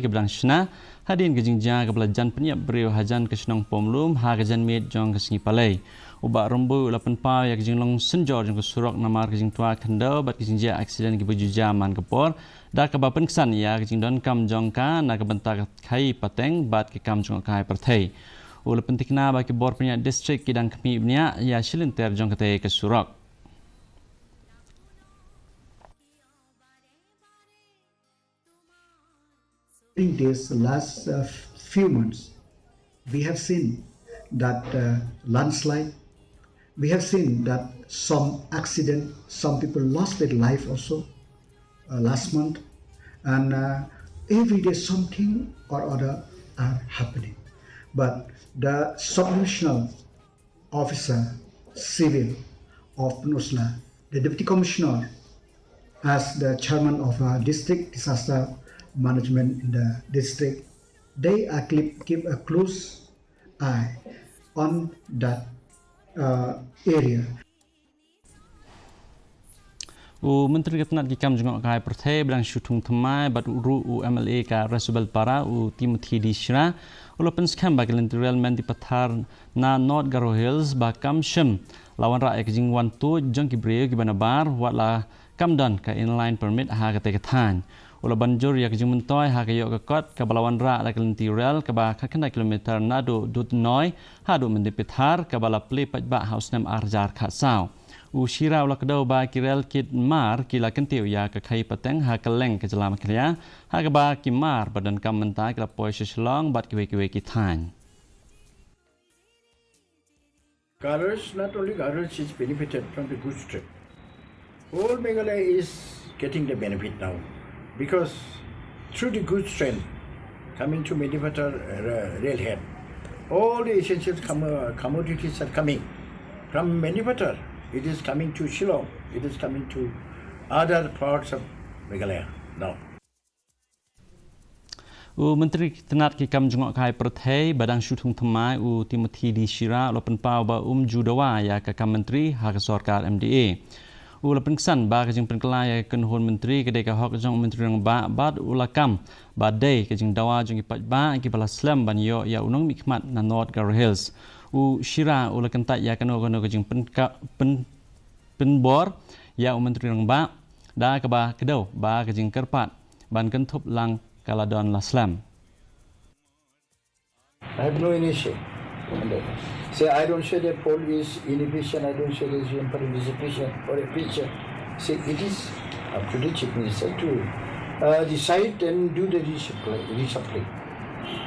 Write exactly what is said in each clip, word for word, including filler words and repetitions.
kaba dang shna hadien ka jingjia kaba la jan pynïap briew hajan ka shnong Pomlum ha ka janmiet jong ka sngi Palei. U Bah Rymbui u la pynpaw ïa ka jinglong synjor jong ka surok namar ka jingtwa khyndew bad ka jingjia aksiden kiba ju jia man ka por, da kaba pynksan ïa ka jingdonkam jong ka na ka bynta ka khaïi pateng bad ki kam jngohkai pyrthei. U la pyntikna ba ki bor pynïaid district ki dang khmih bniah ïa shilynter jong katei ka surok. In these last uh, few months, we have seen that uh, landslide, we have seen that some accident, some people lost their life also uh, last month, and uh, every day something or other are happening. But the subdivisional officer, civil of Pynursla, the deputy commissioner, as the chairman of uh, district disaster management in the district, they are keep, keep a close eye on that uh, area. U Myntri ka tnat ki kam jngohkai pyrthei ba dang shu thung thymmai bad ruh u MLA ka Resubelpara u Timothy D Shira u la pynskhem ba ka lynti rel Mendipathar na North Garo Hills ba kam shym la wanrah ïa ka jingwan tuid jong ki briew kiba nabar wat la kam don ka inline permit ha katei ka thaiñ. U la ban jur ïa ka jingmyntoi ha ka ïoh ka kot kaba la wanrah da ka lynti rel kaba khatkhyndai kilometer naduh Dudnoi haduh Mendipathar kaba la plie paidbah ha u snem ar hajar khatsaw. U Shira u la kdew ba ki rel kit mar ki la kyntiew ïa ka khaïi pateng ha kylleng ka jylla Meghalaya, ha kaba ki mar ba donkam mynta ki la poi sha Shillong bad kiwei kiwei ki thaiñ. Garo Hills, not only Garo Hills is benefited from the goods train. Whole Meghalaya is getting the benefit now because through the goods train coming to Mendipathar uh, railhead, all the essential com- uh, commodities are coming. From Mendipathar, it is coming to Shillong, it is coming to other parts of Meghalaya now. U Myntri ka tnat ki kam jngohkai pyrthei ba dang shu thung thymmai u Timothy D Shira u la pynpaw ba um ju dawa ïa ka kam myntri ha ka sorkar MDA. U la pynksan ba ka jingpynkylla ïa ka kynhun myntri ka dei ka hok jong u Myntri Rangbah bad u la kam ba dei ka jingdawa jong ki paidbah kiba la slem ban ïoh ïa u nongmihkhmat na North Garo Hills. U Shira u la kyntait ïa kano kano ka jingpynka- pyn- pynbor ïa u Myntri Rangbah da kaba kdew ba ka jingkyrpad ban kynthup lang ka la don la slem. I have no any say. Say, I don't say that poll is inefficient, I don't say that is impartial, is efficient or efficient. Say, it is up to the Chief Minister to uh, decide and do the reshuffling.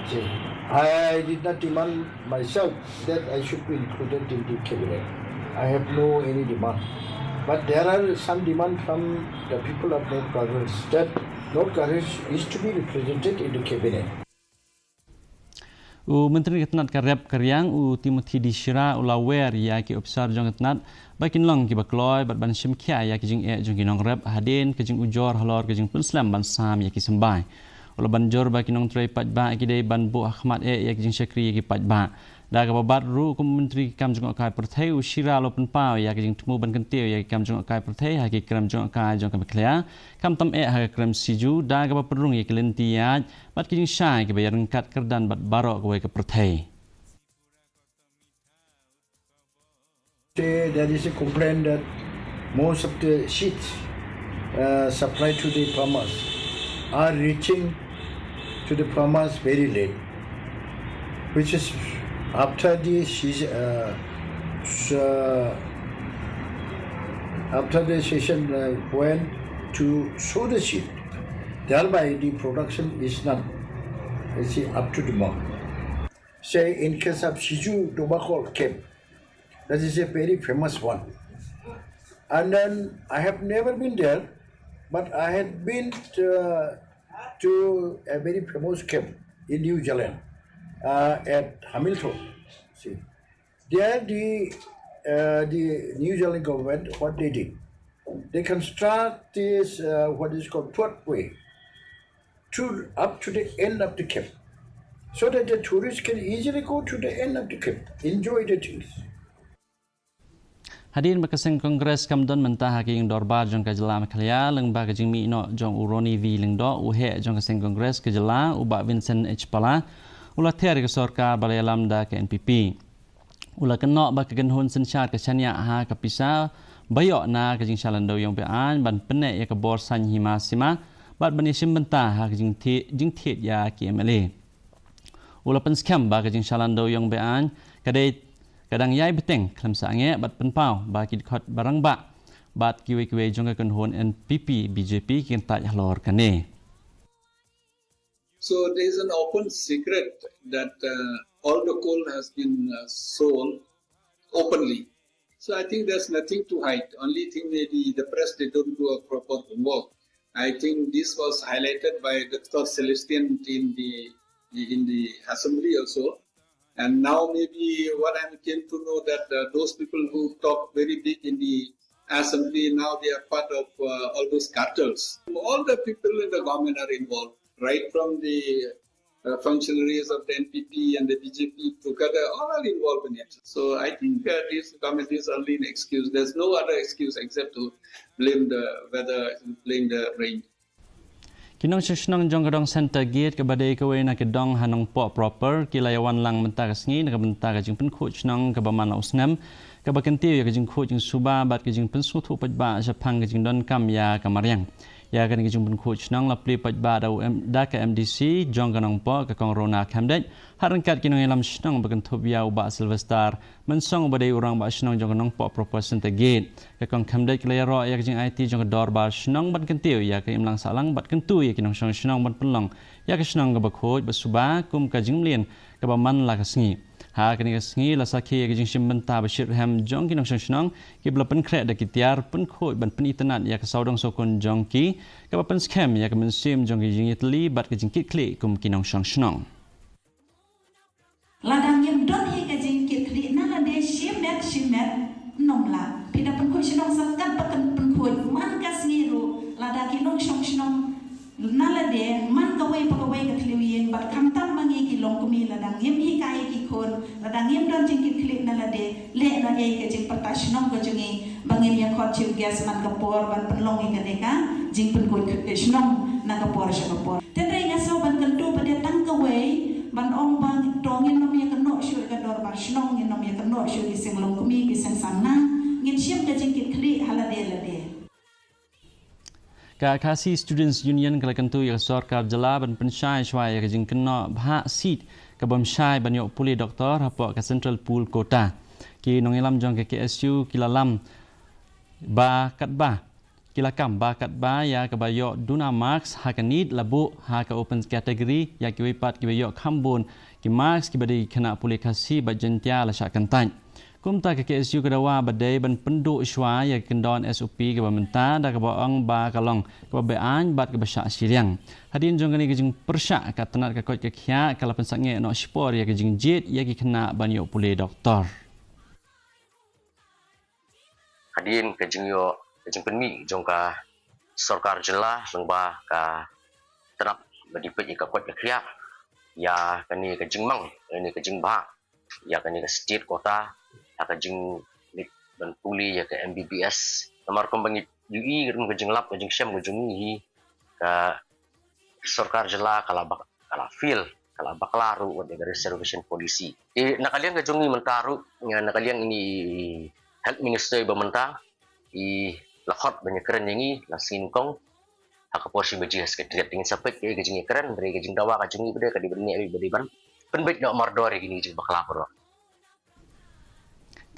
Say, I did not demand myself that I should be included in the cabinet. I have no any demand. But there are some demand from the people of North Garo Hills that North Garo Hills is to be represented in the cabinet. U Myntri ka tnat ka rep ka riang u Timothy D Shira u la wer ïa ki ophisar jong ka tnat ba kin long kiba kloi bad ban shim khia ïa ki jingeh jong ki nongrep hadien ka jingujor halor ka jingpynslem ban sam ïa ki symbai. U la ban jur ba ki nongtrei paidbah ki dei ban buh hakhmat eh ïa ki jingshakri ïa ki paidbah. Da kaba bat ruh kum u Myntri ki kam jngohkai pyrthei u Shira u la pynpaw ïa ka jingthmu ban kyntiew ïa ki kam jngohkai pyrthei ha ki krem jngohkai jong ka Meghalaya, khamtam eh ha ka krem Siju, da kaba pynrung ïa ki lynti ïaid bad ki jingshai kiba ïaryngkat kyrdan bad baroh kawei ka pyrthei. There is a complaint that most of the seeds uh, supplied to the farmers are reaching to the farmers very late, which is after the season, uh, uh, after the season uh, when to sow the seed, thereby the production is not, you see, up to the mark. Say in case of Siju Tobacco Camp, that is a very famous one. And then I have never been there, but I had been to, to a very famous camp in New Zealand uh, at Hamilton. See, there the uh, the New Zealand government, what they did, they construct this uh, what is called footway to up to the end of the camp, so that the tourists can easily go to the end of the camp, enjoy the things. Hadien ba ka seng Congress kam don mynta ha ka ïing dorbar jong ka jylla Meghalaya, lyngba ka jingmih noh jong u Ronnie V Lyngdoh, u heh jong ka seng Congress ka jylla, u Bah Vincent H Pala, u la ther ïa ka sorkar ba la ïalam da ka N P P. U la kynnoh ba ka kynhun synshar ka shaniah ha ka pisa ba ïoh na ka jingshah landau ïong be-aiñ ban pynneh ïa ka bor saiñ hima sima bad ban ïashim bynta ha ka jingthied, jingthied ïa ki M L A. U la pynskhem ba ka jingshah landau ïong be-aiñ ka dei ka dang ïai bteng khlem sangeh bad pynpaw ba ki dkhot ba rangbah bad kiwei kiwei jong ka kynhun N P P B J P kin tait halor kane. So there is an open secret that uh, all the coal has been uh, sold openly. So I think there's nothing to hide. Only thing maybe the press, they don't do a proper homework. I think this was highlighted by Doctor Celestine in the in the assembly also. And now maybe what I came to know that uh, those people who talk very big in the assembly, now they are part of uh, all those cartels. All the people in the government are involved, right from the uh, functionaries of the N P P and the B J P together, all are involved in it. So I think uh, this government is only an excuse. There's no other excuse except to blame the weather, blame the rain. Ki nongshong shnong jong ka dong Centre Gate kaba dei kawei na ki dong ha Nongpoh proper ki la ïawan lang mynta ka sngi na ka bynta ka jingpynkhuid shnong kaba man la u snem, kaba kyntiew ïa ka jingkhuid jingsuba bad ka jingpynsngewthuh paidbah shaphang ka jingdonkam ïa ka mariang. Ïa kane ka jingpynkhuid shnong la plie paidbah da u M-, da ka M D C jong ka Nongpoh, ka Kong Rona Khymdeit, ha ryngkat ki nongïalam shnong ba kynthup ïa u Bah Sylvester Mynsong uba dei u rangbah shnong jong ka Nongpoh proper Centre Gate. Ka Kong Khymdeit ka la ïaroh ïa ka jingaiti jong ka dorbar shnong ban kyntiew ïa ka imlang sahlang bad kyntu ïa ki nongshong shnong ban pynlong ïa ka shnong kaba khuid ba suba kum ka jingmlien kaba man la ka sngi. Ha kane ka sngi la sakhi ïa ka jingshim bynta ba shitrhem jong ki nongshong shnong kiba la pynkhreh da ki tiar pynkhuid ban pynitynnad ïa ka sawdong sawkun jong ki, kaba pynskhem ïa ka mynsiem jong ka jingïatylli bad ka jingkitkhlieh kum ki nongshong shnong. Lada ngim don hi ka jingkitkhlieh na lade shimet shimet, ym lah. Phi da pynkhuid shnong sa kat ba pyn-, pynkhuid man ka sngi ruh, lada ki nongshong shnong na lade man kawei pa kawei ka thliew ïing bad khamtam ma ngi ki longkmie, lada ngim hikai ïa ki khun, lada ngim don jingkitkhlieh na lade, leh na ei ka jingpyrta shnong ka jong ngi ba ngin ïa khot chief guest man ka por ban pynlong ïa kane ka jingpynkhuid shnong na ka por sha ka por. Hynrei nga sngew ban kyntu pat de tang kawei ban ong ba to ngin ym ïa kynnoh shuh ïa ka dorbar shnong, ngin ym ïa kynnoh shuh ïa ki seng longkmie, ki seng samla, ngin shim ka jingkitkhlieh ha lade lade. Ka Khasi Students Union ka la kyntu ïa ka sorkar jylla ban pynshai shwa ïa ka jingkynnoh bhah seat ka bym shai ban ïoh pule doktor hapoh ka Central Pool Quota. Ki nongïalam jong ka K S U ki la lam ba katba ki la kam ba katba ïa kaba ïoh duna marks ha ka NEET la buh ha ka open category, ïa kiwei pat kiba ïoh kham bun ki marks kiba dei khynnah pule Khasi bad Jaiñtia la shah kyntait. Kumta ka K S U ka dawa ba dei ban pynduh shwa ïa ka kyndon S O P kaba mynta da kaba ong ba ka long kaba beaiñ bad kaba shah shiliang. Hadien jong kane ka jingpyrshah ka tnat ka koit ka khiah ka la pynsangeh noh shipor ïa ka jingjied ïa ki khynnah ban ïoh pule doktor. Hadien ka jingïoh ka jingpynmih jong ka sorkar jylla lyngba ka tnat ba dei peit ïa ka koit ka khiah ïa kane ka jingmang, ïa kane ka jingbha ïa kane ka state quota ha ka jingmih ban pule ïa ka M B B S. Namar kumba ngi ïohi ruh ka jinglap ka jingshem ka jong ngi hi ka sorkar jylla ka la bak-, ka la fail, ka la bakla ruh wat ïa ka reservation policy. Te na ka liang ka jong ngi mynta ruh, na ka liang ini health minister ba mynta i la khot ban ïakren ïa ngi la sngi nyngkong ha ka por shi baje ha Secretariat. Te ngin sa peit ka jingïakren, hynrei ka jingdawa ka jong ngi ba dei ka dei ban ngi ba dei ban pynbeit noh mardor ïa kine ki jingbakla baroh.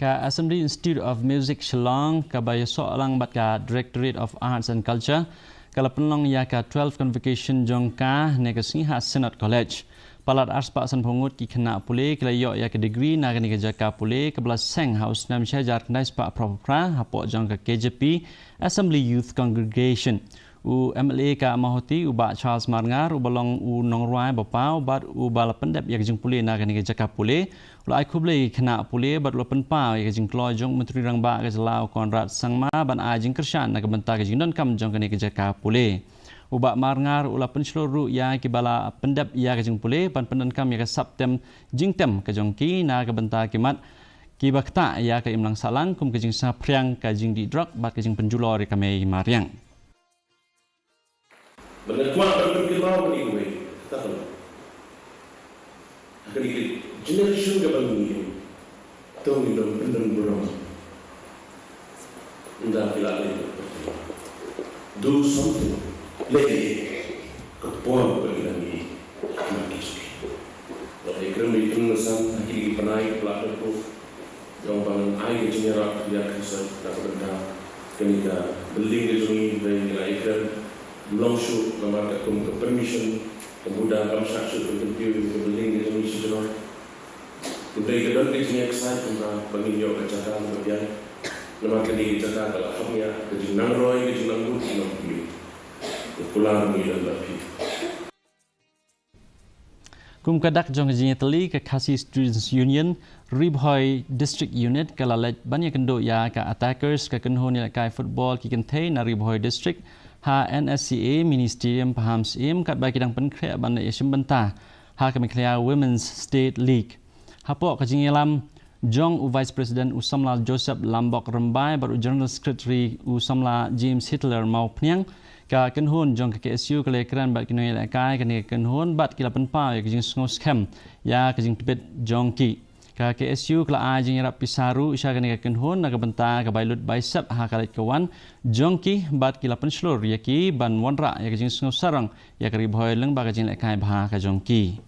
Ka Assembly Institute of Music Shillong kaba ïasoh lang bad ka Directorate of Arts and Culture ka la pynlong ïa ka twelve convocation jong ka ne ka sngi ha Synod College. Palat arspah sanphew ngut ki khynnah pule ki la ïoh ïa ka degree na kane ka jaka pule kaba la seng ha u snem shi hajar khyndai spah phra phew phra hapoh jong ka K J P Assembly Youth Congregation. U M L A ka Mawhati, u Bah Charles Marngar, uba long u nongrwai ba paw bad uba la pyndep ïa ka jingpule na kane ka jaka pule, u la ai khublei ïa ki khynnah pule bad u la pynpaw ïa ka jingkloi jong u Myntri Rangbah ka jylla u Conrad Sangma ban ai jingkyrshan na ka bynta ka jingdonkam jong kane ka jaka pule. U Bah Marngar u la pynshlur ruh ïa kiba la pyndep ïa ka jingpule ban pyndonkam ïa ka sap tem jingtem ka jong ki na ka bynta ki mat kiba ktah ïa ka imlang sahlang kum ka jingsngewphriang, ka jingdih drok bad ka jingpynjulor ïa ka mei mariang. Ba nga kwah ban pynkynmaw ïa kawei kata ka long, ha kane ka generation kaba ngi ïeng, to ngin ym pynrem burom. Ynda ki la leh, do something. Leh ka por ba ki dang ïeng. Nga ïakren beit kynsan ha kine ki bnai ba la dep, jong ban ai ka jingïarap ïa ka seng na ka bynta kane ka building ka jong ngi. Hynrei ngi la ïakren, ym long shuh namar ka kum ka permission ka MUDA kam shah shuh ban kyntiew ïa ka building ka jong ngi sha shnong. Hynrei ka don ka jingïaksai kumta ba ngin ïoh ka jaka kaba biang. Namar kane ka jaka ka la hap ïa ka jingnangroi, ka jingnangnud, ka jingnangpyrshah. Ka kular ngi don bad phi. Kum ka dak jong ka jingïatylli, ka Khasi Students Union Ri Bhoi District Unit ka la leit ban ïakynduh ïa ka Attackers, ka kynhun ïalehkai football ki kynthei na Ri Bhoi District, ha N S C A Mini Stadium Pahamsyiem, katba ki dang pynkhreh ban leit ïashim bynta ha ka Meghalaya Women's State League. Hapoh ka jingïalam jong u Vice President u samla Joseph Lambok Rymbai bad u General Secretary u samla James Hitler Mawphniang, ka kynhun jong ka K S U ka la ïakren bad ki nongïalehkai kane ka kynhun bad ki la pynpaw ïa ka jingsngewskhem ïa ka jingtbit jong ki. Ka K S U ka la ai jingïarap pisa ruh sha kane ka kynhun na ka bynta ka bai lut bai sep ha ka leit ka wan jong ki bad ki la pynshlur ïa ki ban wanrah ïa ka jingsngewsarong ïa ka Ri Bhoi lyngba ka jinglehkai bha ka jong ki.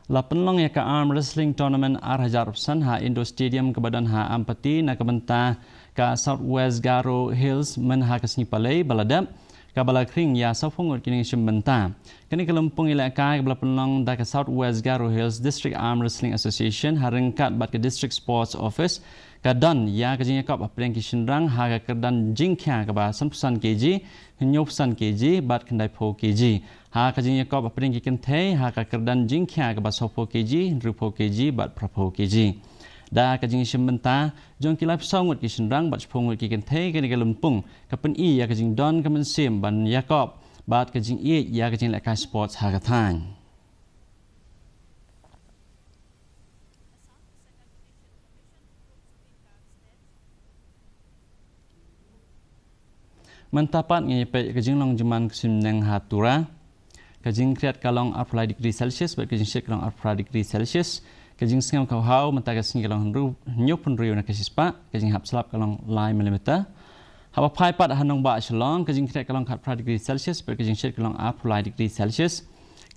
La pynlong ïa ka Arm Wrestling Tournament ar hajar arphew san ha Indoor Stadium kaba don ha Ampati na ka bynta ka South West Garo Hills myn ha ka sngi Palei ba la dep, kaba la khring ïa sawphew ngut ki nongïashim bynta. Kane ka lympung ïalehkai kaba la pynlong da ka South West Garo Hills District Arm Wrestling Association ha ryngkat bad ka District Sports Office, ka don ïa ka jingïakop hapdeng ki shynrang ha ka kyrdan jingkhia kaba sanphew san K G, hynñiewphew san K G bad khyndaiphew K G. Ha ka jingïakop hapdeng ki kynthei ha ka kyrdan jingkhia kaba sawphew K G, hynriewphew K G bad phraphew K G. Da ka jingïashim bynta jong ki laiphew saw ngut ki shynrang bad shiphew ngut ki kynthei, kane ka lympung ka pyni ïa ka jingdon ka mynsiem ban ïakop bad ka jingïeit ïa ka jinglehkai sports ha ka thaiñ. Mynta pat ngin ïa peit ka jinglong jingman ka suiñ bneng ha Tura. Ka jingkhriat ka long arphew lai degree Celsius bad ka jingshit ka long arphew phra degree Celsius. Ka jingsngem ka haw mynta ka sngi ka long hynriew, hynñiewphew hynriew na ka shispah. Ka jinghap slap ka long lai millimeter. Haba phai pat ha nongbah Shillong, ka jingkhriat ka long khatphra degree Celsius bad ka jingshit ka long arphew lai degree Celsius.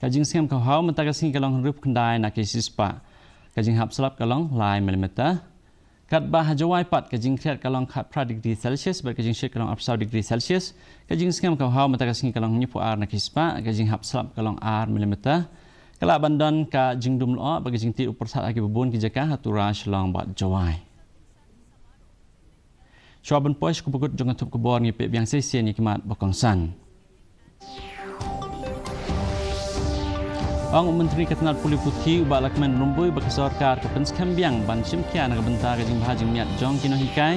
Ka jingsngem ka haw mynta ka sngi ka long hynriewphew khyndai na ka shispah. Ka jinghap slap ka long lai millimeter. Katba ha Jowai pat, ka jingkhriat ka long khatphra degree Celsius bad ka jingshit ka long arphew saw degree Celsius. Ka jingsngem ka haw mynta ka sngi ka long hynñiewphew ar na ka shispah, ka jinghap slap ka long ar millimeter. Ka lah ban don ka jingdum lyoh bad ka jingtied u pyrsad ha kiba bun ki jaka ha Tura, Shillong bad Jowai. Shuwa ban poi sha ka bakut jong ka thup khubor, ngin peit biang shisien ïa ki mat ba kongsan. Ong u Myntri ka tnad pule puthi u Bah Lahkmen Rymbui ba ka sorkar ka pynskhem biang ban shim khia na ka bynta ka jingbha jingmiat jong ki nonghikai.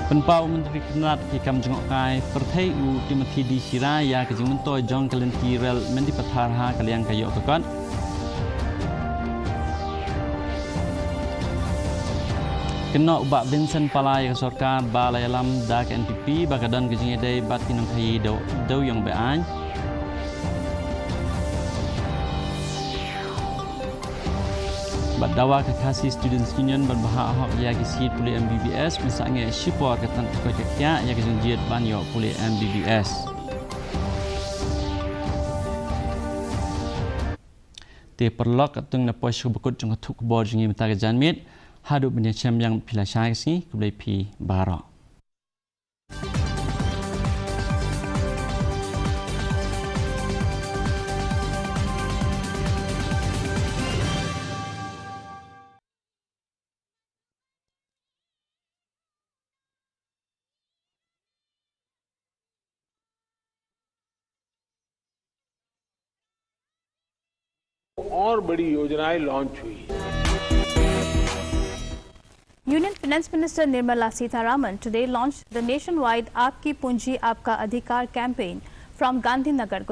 Pynpaw u Myntri ka tnad ki kam jngohkai pyrthei u Timothy D Shira ïa ka jingmyntoi jong ka lynti rel Mendipathar ha ka liang ka ïoh ka kot. Kynnoh u Bah Vincent Pala ïa ka sorkar ba la ïalam da ka N P P ba ka don ka jingïadei bad ki nongkhaïi dew, dewiong be-aiñ. Bad dawa ka Khasi Students Union ban bha hok ïa ki seat pule M B B S, mynta ngin ïa shipor ka tnat ka koit ka khiah ïa ka jingjied ban ïoh pule M B B S. Te paralok, katno na poi sha ka bakut jong ka thup khubor jong ngi mynta ka janmiet. Haduh ban ïashem biang phi lashai ka sngi, khublei phi baroh. और बड़ी योजनाएं लॉन्च हुई हैं। Union Finance Minister Nirmala Sitharaman today launched the nationwide Aapki Punji Aapka Adhikar campaign from Gandhinagar,